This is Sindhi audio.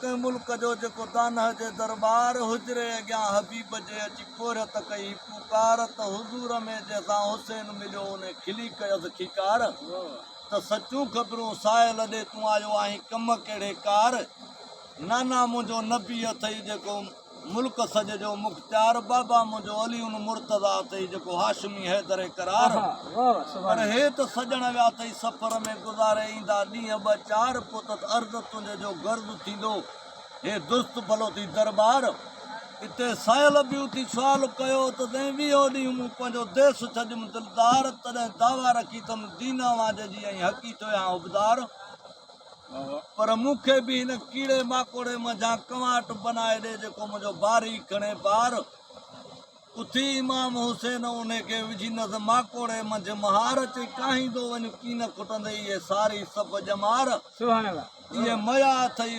ڪنهن ملڪ جو جيڪو دانهه جي درٻار حجري اڳيان حبيب جي اچي پورهيت ڪئي پڪار ته حضور ۾ جنهن سان حسين مليو انهي کلي ڪيس کيڪار ته سچون خبرون سائل ڏي تون آيو آهين ڪم ڪهڙي ڪار نانا منهنجو نبي اٿئي جيڪو ملڪ سڄ جو مختيار بابا منهنجو علي مرتضيٰ اٿئي جيڪو هاشمي حيدر قرار پر هي ته سڄڻ ويا اٿئي سفر ۾ گذاري ايندا ڏينهن ٻه چار پوء ته عرض تنهنجي جو غرض ٿيندو هي درست ڀلو ٿي درٻار اتي سائل به اٿي سوال ڪيو ته جنهن ويهو ڏينهن مون پنهنجو ديس ڇڏيم دلدار تڏهن دعويٰ رکي اٿم دين اوهان جي جي ۽ حقي ٿيو آهيان حبدار پر مون کي به هن ڪيڙي ماڪوڙي منجهان ڪنواٽ بنائي ڏي جيڪو منهنجو باري کڻي بار. اٿي امام حسين انهي کي وجهيندس ماڪوڙي منجهه مهار چئي ڪاهيندو وڃ ڪين کٽندئي اهي ساري سڀ ڄمار. اهي ميا اٿئي.